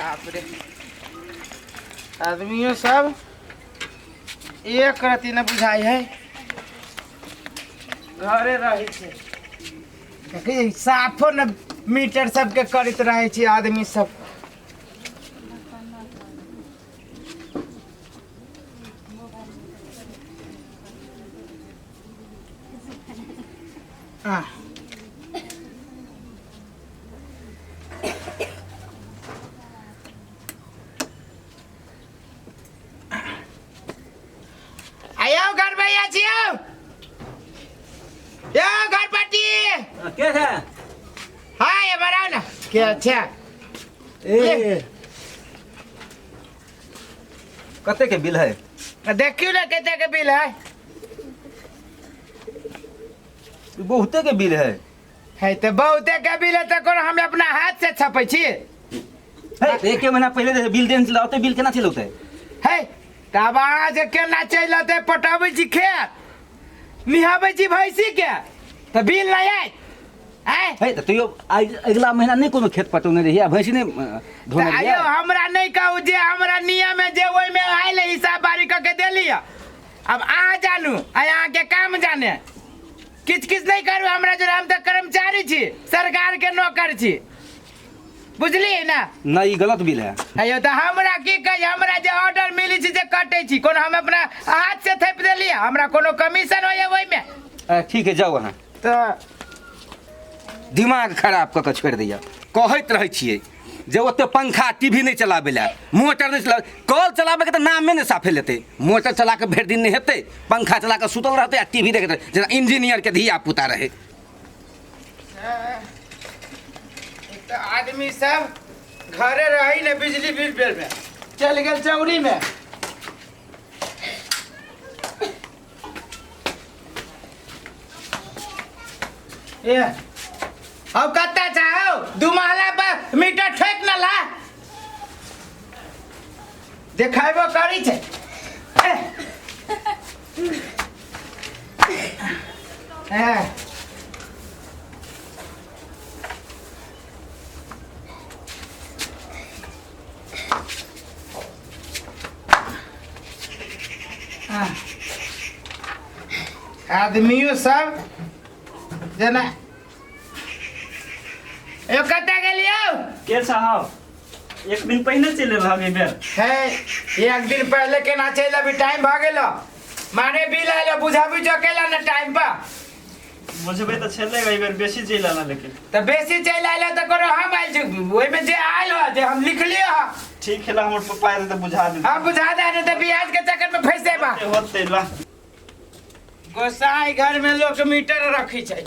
बाप रे, आदमियों सब एक रति न बुझाइ है, घरे रहै छै। देखी, साफो न मीटर सबके करैत रहै छै आदमी सब। आ आयो घर भैया छियो, यो घर पाटी। के है? हाँ, ये बनाओ ना के। अच्छा। ए, कते के बिल है? देखियो ना कते के बिल है। बहुते के बिल है। है तो बहुते के बिल है, तो कोनो हम अपना हाथ से छपै छी? है तो एक महीना पहले जे बिल देन छलै, ओते बिल केना चलि औतै? है तब अहाँ जे केना चलि औतै? पटबै छी खेत, निहाबै छी भैंसी के, तऽ बिल नहि आयत? आँय? है तऽ तैयो आइ अगिला महीना नहि कोनो खेत पटौने रहियै आ भैंसी नहि धोने तऽ रहियै। आइयो हमरा नहि कहू, जे हमरा नियम है जे ओहिमे आयल है, हिसाब बारी कऽ के देली। अब अहाँ जानू आ अहाँके काम जाने। किछु किछु नहि करू हमरा जोरे, हम तऽ कर्मचारी छी, सरकार के नौकर छी, बुझलियै ना? नहि, ई गलत बिल है। अयो, तऽ हमरा की कही, हमरा जे ऑर्डर मिली छै जे कटै छी, कोनो हम अपना हाथ से थैप देलियै? हमरा कोनो कमीशन होइए ओहिमे? ठीक है, जाउ अहाँ। तऽ दिमाग खराब कऽ के छोड़ि दैया। कहैत रहै छियै जे ओते पंखा टीवी नहि चलाबै लए, मोटर नहि चला, कल चलाबैके तऽ नामे नहि साफे लेतै। मोटर चला कऽ भरि दिन नहि हेतै, पंखा चला कऽ सुतल रहतै आ टीवी देखैत रहतै, जेना इंजीनियरके धिया पुता रहै। एक तऽ आदमी सब घरे रही ने, बिजली बिल बेर में चलि गेल चौरी में। ए अब कत्ता चाहो, दू महला पर मीटर ठोक न ला, देखाइबो करी छै। ए। ए। आदमियों सब जेना यो। कतऽ गेलियौ? के साहब, एक दिन पहिने चलि एलहक एहि बेर। है, एक दिन पहले केना चलि अभी? टाइम भऽ गेलो, माने बिल आयल, बुझाबी जो केला ने टाइम पर। बुझबै तऽ छलै, एहि बेर बेसी चलि एलहक लेकिन। तऽ बेसी चलि आयल तऽ कोनो हम आयल छी ओहिमे? जे आयल हो जे हम लिखलियो ह। ठीक है, हमर पप्पा आयल तऽ बुझा देतै। हम बुझा दे, नहीं तऽ ब्याज के चक्कर में फंसि जेबा। होतै, ला। गोसाई घर में लोग मीटर रखी छै।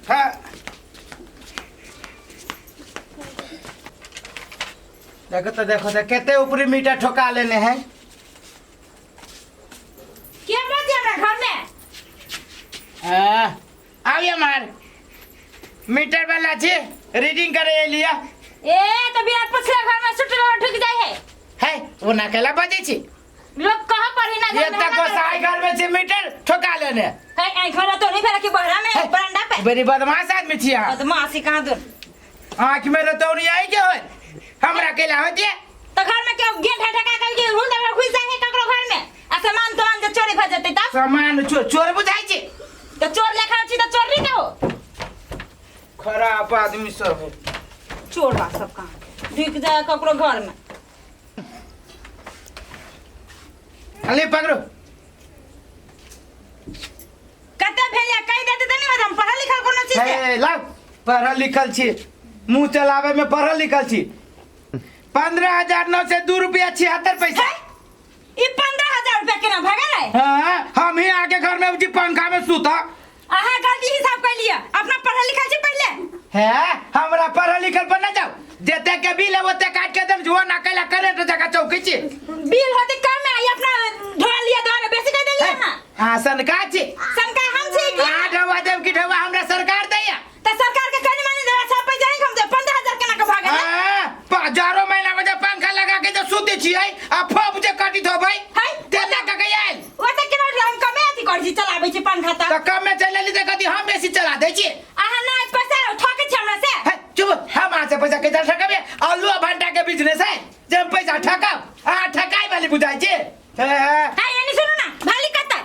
हाँ, देखो तो, देखो तो, कते ऊपरी मीटर ठोका लेने हैं। के बाजे हमरा घर में? हाँ, आइए मार, मीटर वाला छी, रीडिंग करे एलिया। ए, तो बिना पूछले घर में सुटलो ढुक जाय है? है, वो ना केला बजे छी। लोग कहाँ पढ़ी ना। ये तक गोसाई घर में से मीटर ठोका लेने। है, आई घर तो नहीं फेरा कि बहरा में? है। बरामदा पे। बड़ी बदमाश आदमी छी अहाँ। बदमाशी कहाँ दूर। आँख में रतौनी आई के होय, हमरा केला होते? तो घर में क्यों गेट ठका कर के रूल दबा घुस जाए है ककरो घर में आ सामान तमान जे चोरी भ जेतै तब? सामान चोर चोर बुझाइ छी? तो चोर लेखा छी तो चोर नहीं कहो। खराब आदमी सब है। चोर बा सब, कहाँ ढुक जाए ककरो घर में। अले पकड़ो। कते भेल कहि देते त नहीं, हम पढ़ल लिखल कोनो चीज के। हे लाओ, पढ़ल लिखल छी, मुंह चलावे में पढ़ल लिखल छी। 15,902 रुपया 76 पैसा। ई 15,000 रुपया केना भऽ गेलै? हाँ, हम ही आके घर में जी पंखा में सुता। अहाँ गलती हिसाब कर लिया, अपना पढ़ल लिखल छी पहले। है, हमरा पढ़ल लिखल पर ना जाओ, जते के बिल है ओते काट के देम। जुआ ना कैला करेंट जगह चौकी छी। बिल होते कम है, ई अपना ढोआ लिया द्वारा बेसी कर देलिए अहाँ। हाँ, सनका छी। शंका हम छी की? अहाँ ढवा देब कि ढवा हमरा सरकार दैया? त सरकार के कनी मानी देवा सब पैसा नहीं हम दे, 15,000 केना के भऽ गेलै? हाँ, हजारों महीना में जब पंखा लगा के जो सुते छियै आ फोप जे कटी धोबै है? तेना के के आयल। ओते केना उठल? हम कमे अथी करै छी, चलाबै छी पंखा त। तऽ कम में चलि एली तऽ कथी हम बेसी चला दै छी? अहाँ नहि पैसा ठकै छी हमरा से। है, चुप, हम अहाँ से पैसा कैसे ठकबे? आलू आ भंटा के बिजनेस है जे हम पैसा ठकब? अहाँ ठकाई वाली बुझाइ छी? हे, हे। हाय एनी सुनू ना भाली कत्ता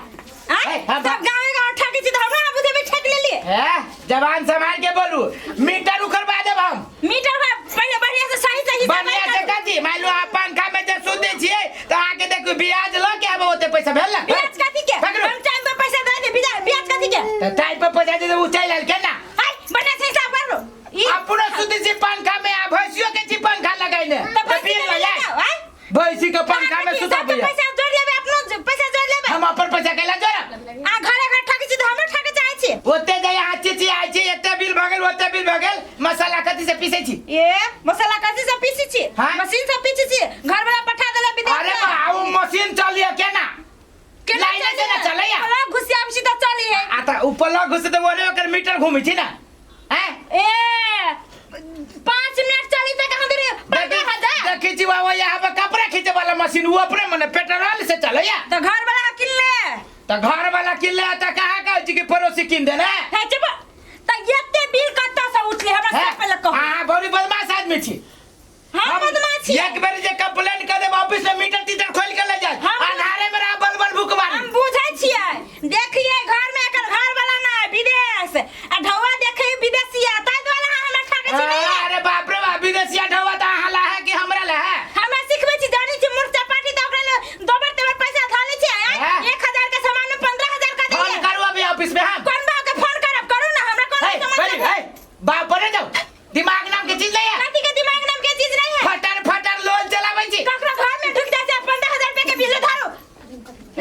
आय हे, हम- सब गावे गाँव ठकै छी तऽ हमरा अहाँ बुझेबै ठकि लेलियै। हे, जबान संभाल के बोलू, मीटर उखड़वा देब हम। मीटर बा पहिले बढ़िया से सही सही बढ़िया से कथी? मान लो अहाँ पंखा में जे सुते छियै तऽ अहाँके देखू ब्याज लऽ के आब ओते पैसा भेल ने? ब्याज कथी के? पकड़ू। हम टाइम पर पैसा दे दे, ब्याज ब्याज कथी के? तऽ टाइम पर पैसा दे दे, उ चलि आयल केना? हाय बढ़िया से हिसाब कर लो ई अपनो सुते छी पंखा में आ भैंसियो के छी पंखा लगैने, तऽ तऽ भैंसी बिल के लऽ जाय। लगाओ, आय भैंसी के पंखा में सबके सुताबैया। पैसा जोड़ लेबै, अपनो पैसा जोड़ लेबै। हम अपन पैसा कैला जोड़ब? आ घरे घर ठकै छी तऽ हमरो ठकै चाहै छी। ओते जे अहाँ चिचियाइ छी, एते बिल भऽ गेल, ओते बिल भऽ गेल, मसाला कथी से पीसै छी? ए मसाला कथी से पीसै छी? हाँ? मशीन से पीसै छी, घर वाला पठा देला विदेश। अरे बा, ओ मशीन चलिए केना? केना लाइने से ना चलैया। प्लग घुसियाबै छी तऽ चलै है। आ तऽ उ प्लग घुसे तऽ ओने ओकर मीटर घूमै छी ना? हैं? ए 5 मिनट चली तऽ कहाँ देरी 15,000। देखी छी बाबा, यहाँ पर कपड़ा खींचे वाला मशीन वो अपने मने पेट्रोल से चलैया। तऽ घर वाला किन ले। तऽ घर वाला किन ले तऽ कहाँ कहै छी कि पड़ोसी किन देने? हे चुप, तऽ एते बिल कतऽ से उठले हमरा हैं? से पहिले कहू। अहाँ बड़ी बदमाश आदमी छी। हम बदमाश छी? एक बेर जे कंप्लेन कर देब ऑफिस में, मीटर तीटर खोल के ले जाए। अन्हारे में रहा बल बल भुकवारी। हम बुझै छियै, देखिए घर में एकर घर वाला ना विदेश आ ढौआ देखै विदेशिया, ताहि दुआरे अहाँ हमरा ठकै छी नहीं? अरे बाप रे बाप, विदेशिया ढौआ तऽ अहाँ ला है कि हमरा ला है? हमरा सिखबै छी? जानै छी मुर्चा पार्टी तऽ ओकरा ले दोबर तेबर पैसा धऽ लै छियै, आँय? हाँ। 1000 के सामान में 15,000 का फोन दैये। करू अभी ऑफिस में हम। कोन बाप के फोन करब? करू ना, हमरा कोन हे, समझ बड़ी, हे, बाप बने जाओ, दिमाग नाम के चीज नहीं है। कथी के दिमाग नाम के चीज नहीं है? फटर फटर लोन चलाबै छी। ककरो घर में ढुक जाइ छै, 15,000 रुपए के बिल धरू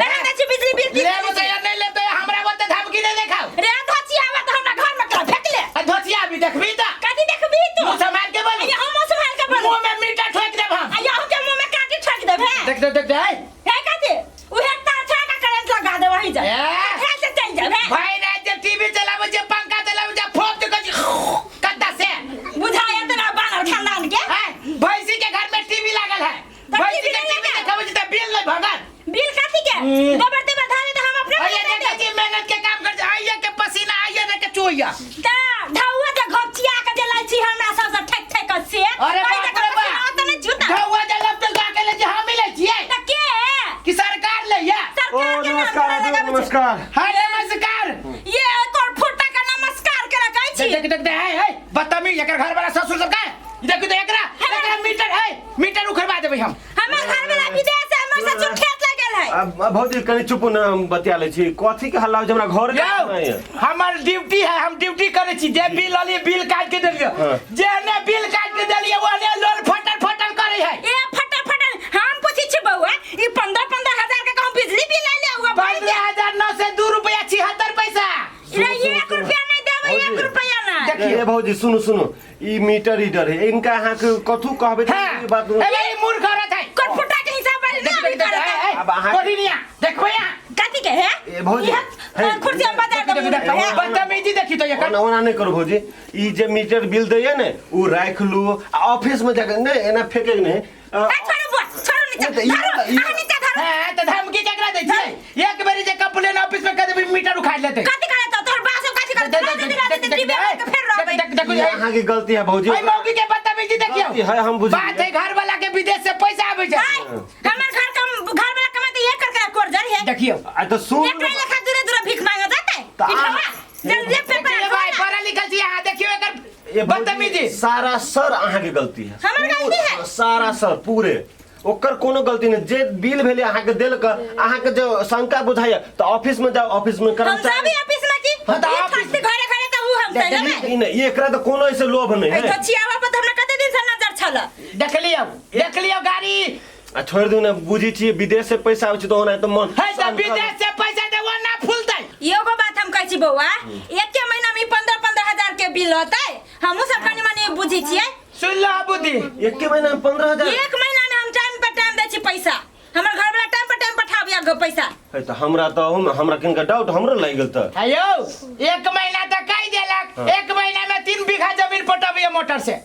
नहीं दै छी बिजली बिल। लेब तो या नहीं लेब तो हमरा बोलते धमकी नहीं देखाओ। रे धोची आवा तऽ हमरा घर में करा फेंक ले। आ धोतिया भी देखबी तऽ कथी देखबी तू? मुंह संभाल के बोलू। आया हम मुंह संभाल के बोलू। मुंह में मीटर ठोक देब हम। आया हम के मुंह में काटी ठोक देब है। देख देख देख देख हे कथी उहे तार छा का करंट लगा दे वही जा। ए। हे से चल जाब है। भाई रात जे टीवी चलाबै छै, पंखा चलाबै छै, फोक के कथी कत्ता से बुझाया तेरा बानर खानदान के। हैं? भैंसी के घर में टीवी लागल है। तऽ भैंसी टीवी के नहि टीवी लागल। देखाबै छै तऽ बिल नहीं भगल। बिल कथी के? गोबर तेबर धारे तऽ हम अपने आइए देखै छी मेहनत के काम कर, आइए के पसीना आइए देख के चुइया। ता ढौआ जे घपचिया के देलै छी हमरा सब से ठक ठक के से। अरे कहि बाप तऽ रे बाप। पसीना ओतऽ नहि छूता। ढौआ जे लपटल गा के ले जे हम मिलै छियै तऽ के कि सरकार लैया? ओ सरकार के नाम नमस्कार तोरा हजुर, लगाबै छै। नमस्कार। हाँ नमस्कार। ये तोर फुटा के नमस्कार केला कहै छी। देख देख देख, है है बदतमीज, एकर घर वाला ससुर सब का देखू तो एकरा एकरा मीटर है, मीटर उखड़वा देबै हम। हमर घर वाला विदेश है, हमर ससुर खेत लगल है। अब अब भौजी कनि चुप न, हम बतिया लै छी। कथी के हल्ला होइ छै हमरा घर के यौ नहीं है। हमर ड्यूटी है, हम ड्यूटी करै छी। जे बिल अलियै बिल काट के देलियै। हाँ। जे ने बिल काट के देलियै ओने लोन फटर फटर करै है। ए फटल फटल हम पूछै छी बौआ, ई 15-15 हजार के कहूँ बिजली बिल आइले हुआ? 15,902 रुपया 76 पैसा। रे 1 रुपया नहीं देबै, एक भौजी। रुपया नहीं। देखियौ। ए भौजी, सुनू सुनू, ई मीटर रीडर है, इनका अहाँके कथू कहबै तऽ हाँ ई बात ए भाई, मूर्ख औरत है। कोन फुटा के हिसाब वाली ना अभी देख, देख, करत है। ए, अब अहाँ- कोढ़िनिया, देखबै अहाँ? कथी के है? ए भौजी, इहे हे। कुर्सी हम बाजार देख, दे देख, देख, बदतमीजी देखी तो एकर। ओना ओना नहि करू भौजी, ई जे मीटर बिल दैये ने उ राखि लू आ ऑफिस में जाके नहि एना फेके नहि। ए छोड़ू बुआ, छोड़ू नीचा। नहि तऽ ई- धरू ई- अहाँ नीचा धरू। हाँ, तऽ धमकी केकरा दै छियै? एक बेरी जे कंप्लेन ऑफिस में कह देबै, मीटर उखाड़ लेतै। कथी करे तो तोहर बाप सब कथी करे? देख, रह देख, दे, रह दे, देख, टीवी देख, के फेर रहबै। देख, देख, ई देख, अहाँके गलती है भौजी। एहि मौगी के बदतमीजी देखियौ। गलती है, हम बुझि बात है घर वाला के विदेश से पैसा आबै छै। हाय, हमर घर कम घर वाला कमाते एक करके कोर जर है। देखियौ। आ तऽ सुन। एकरा लेखा दूरे दूरे भीख मांगे जाते। तऽ ई अहाँ- ढौआ, जल्दी पेपर देखियौ भाई, पढ़ल लिखल छी अहाँ, देखियौ एकर ए भौजी, बदतमीजी। सारा सर अहाँके गलती है। हमर गलती है? सारा सर पूरे, ओकर कोनो गलती नहीं। जे बिल भेलै अहाँके देलक, अहाँके जे शंका बुझाइए तऽ ऑफिस में जाउ, ऑफिस में हम कर्मचारी जाबे ऑफिस में की? हाँ, तऽ ई ऑफिस- ठकती घरे घरे तऽ ऊ हम चलि जेबै। ई नहि, एकरा तऽ कोनो ऐसे लोभ नहीं एहि है। धोचियावा पर तऽ हमरा कते दिन से नजर छल। देख लियौ, देख लियौ गाड़ी। आ छोड़ि दियौ ने, बुझै छियै विदेश से पैसा आबै छै तऽ ओना तऽ मन है तऽ विदेश से पैसा देबो ना फूलतै। एगो बात हम कहै छी बौआ, एके महीना में 15-15 हजार के बिल होतै, हमहूँ सब कनि मनि बुझै छियै। सुन लो बुद्धि। एके महीना में 15,000? एक महीना में हम टाइम पर टाइम दै छी पैसा, हमर घर वाला टाइम पर टाइम पठाबिया गो पैसा। है तऽ हमरा तऽ अहूमे हमरा कनिका डाउट हमरो लागि गेल तऽ। है यौ, एक महीना तऽ कहि देलक, एक महीना में 3 बीघा जमीन पटबिए मोटर से।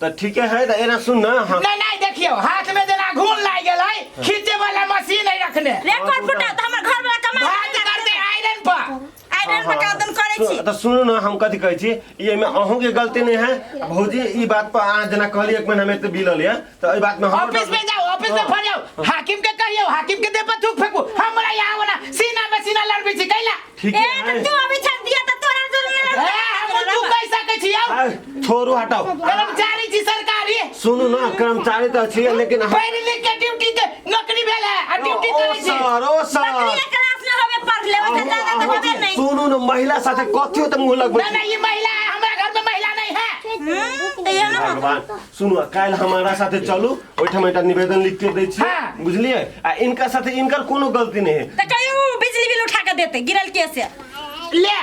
तऽ ठीके है, तऽ एना सुन ने, हाँ। नहीं नहीं, देखियौ हाथ में जेना घून लागि गेल है, खींचे वाला मशीन है रखने। रिकॉर्ड फुटा तऽ हमर घर वाला कमा भात कर दे आयरन पर। आइ ड्रेन पर कादन करै छी। तऽ सुनू ने, हम कथी कहै छी, ई एहिमे अहूँके गलती नहि है भौजी। ई बात पर अहाँ जेना कहलियै एक महीना में एते बिल अलियै, तऽ एहि बात में हमरो ऑफिस में जाओ, ऑफिस में फरियाओ, हाकिम के कहियो, हाकिम के देह पर थूक फेंकू। हमरा यहाँ वाला सीना में सीना लड़बै छी कैला? ठीक ए है। तऽ तू अभी छड़ दिया तऽ तोरा जरूर ए, हम तू कहि सकै छी यौ? आ, छोड़ू, हटाओ। कर्मचारी छी सरकारी। सुनू ने, कर्मचारी तऽ छियै लेकिन पढ़ि लिख के ड्यूटी के नौकरी भेल है आ ड्यूटी ओ करै छी। सर, ओ सर। बकरी क्लास में होबे पढ़ ले, ओते ज्यादा तऽ होबे नहीं। सुनू ने, महिला साथे कथी होते मुँह लगबै नहीं नहीं, ये महिला है, हमरा घर में महिला नहीं है। तऽ एहनो होतै। भगवान, सुनू, काल्हि हमारा साथे चलू, ओहिठाम एकटा निवेदन लिख के दै छी। हाँ। बुझलियै? आ इनका साथे इनकर कोनो गलती नहि है। तऽ कहियो बिजली बिल उठा के देतै गिरल के से? ले।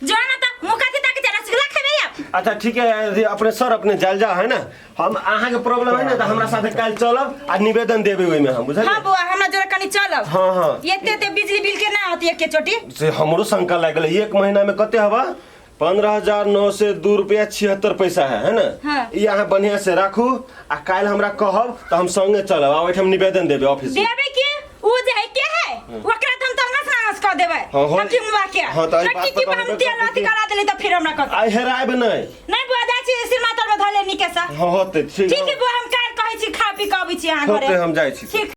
जो ना तऽ मुँह कथी ताके छै, रसगुल्ला खेबै आब? अच्छा ठीक है, अथी अपने सर अपने जाल जा है ना, हम अहाँके प्रॉब्लम है ना, तऽ हमरा साथे काल्हि चलब आ निवेदन देबै ओहिमे हम, बुझलियै? हाँ बुआ, हमरा जोरे कनी चलब। हाँ हाँ। एते एते बिजली बिल के ना होती एके चोटी। से हमरो शंका लागि गेलै। एक महीना में कते हवा? 15,902 रुपया 76 पैसा है, है ना? हाँ। ई अहाँ बढ़िया से राखू आ काल्हि हमरा कहब तऽ हम संगे चलब आ ओहिठाम निवेदन देबै ऑफिस में। देबै के? उ जे है के है, ओकरा तऽ हम तंगस नांगस कऽ देबै। हाँ, हो। हम की मुआ के? हाँ, तऽ एहि बात की पर की तऽ हम हेबे तेल करतै अथी करा देली तऽ फिर हमरा कहतै। आइ हेरायब नहि। नहि बुआ, जाइ छी सिरमा तर में धऽ ले नीके से। हाँ, होतै, ठीक। ठीक है बुआ, हम काल्हि कहै छी, खा पी कऽ अबै छी अहाँ घरे। होतै, हम जाइ छी। ठीक।